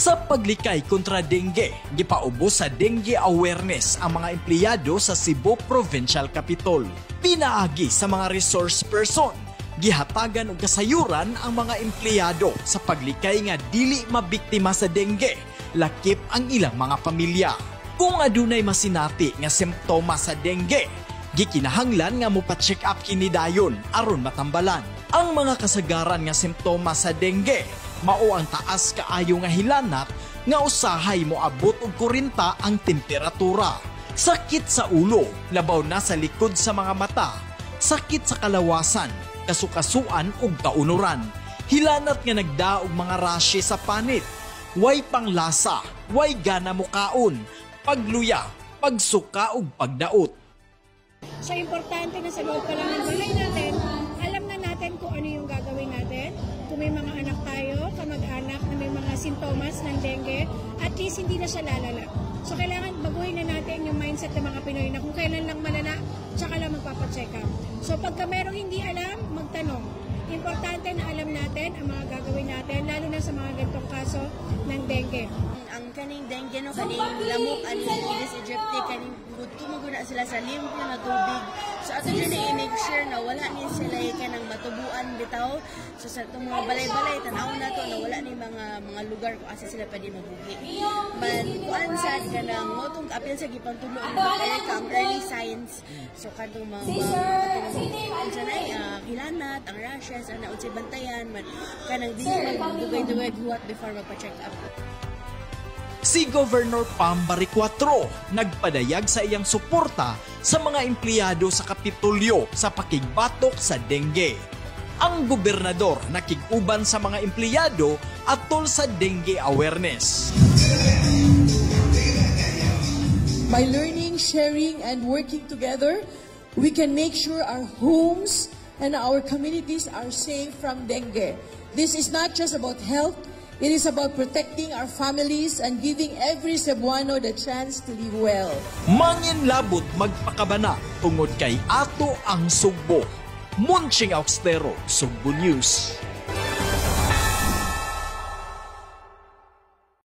Sa paglikay kontra dengue, gipaubos sa dengue awareness ang mga empleyado sa Cebu Provincial Capitol. Pinaagi sa mga resource person, gihatagan og kasayuran ang mga empleyado sa paglikay nga dili mabiktima sa dengue, lakip ang ilang mga pamilya. Kung adunay masinati nga simptomas sa dengue, gikinahanglan nga mopa-check up kini dayon aron matambalan. Ang mga kasagaran nga simptomas sa dengue mao ang taas kaayo nga hilanat nga usahay moabot og 40 ang temperatura. Sakit sa ulo, labaw na sa likod sa mga mata, sakit sa kalawasan, kasukasuan ug kaunuran. Hilanat nga nagdaog mga rashes sa panit, way panglasa, way gana mukaon, pagluya, pagsuka ug pagdaot. So, importante na sa loob pa lang ng bahay natin, alam na natin kung ano yung gagawin natin. Kung may mga anak tayo, kamag-anak na may mga sintomas ng dengue, at least hindi na siya lalala. So, kailangan baguhin na natin yung mindset ng mga Pinoy na kung kailan lang malala, tsaka lang magpapacheck up. So, pagka merong hindi alam, magtanong. Importante na alam natin ang mga gagawin natin, lalo na sa mga ganitong kaso ng dengue. Ang kaning dengue, no, kaning lamok ani Aedes aegypti, kaning tumugo na sila sa limpyo nga tubig. So ato jud na i-make sure na wala ni sila kanang matubuan bitaw. So sa atong mga balay-balay, tan-aw na to na wala ni mga lugar kung asa sila pwede mabuhi. Man kuan sad, kanang mao tong apil sa gipantulo ni Doc Erica, ang early signs. So kadtong mga unsa na hilanat, ang rashes ana, unsay bantayan man, kanang dili magdugay-dugay huwat before magpa-check up. Si Governor Pam Baricuatro nagpadayag sa iyang suporta sa mga empleyado sa Kapitolyo sa pakigbatok sa dengue. Ang gobernador nakig-uban sa mga empleyado atol sa dengue awareness. By learning, sharing, and working together, we can make sure our homes and our communities are safe from dengue. This is not just about health, it is about protecting our families and giving every Cebuano the chance to live well. Mangin labot magpakabana tungod kay ato ang Sugbo. Munching Austero, Sugbo News.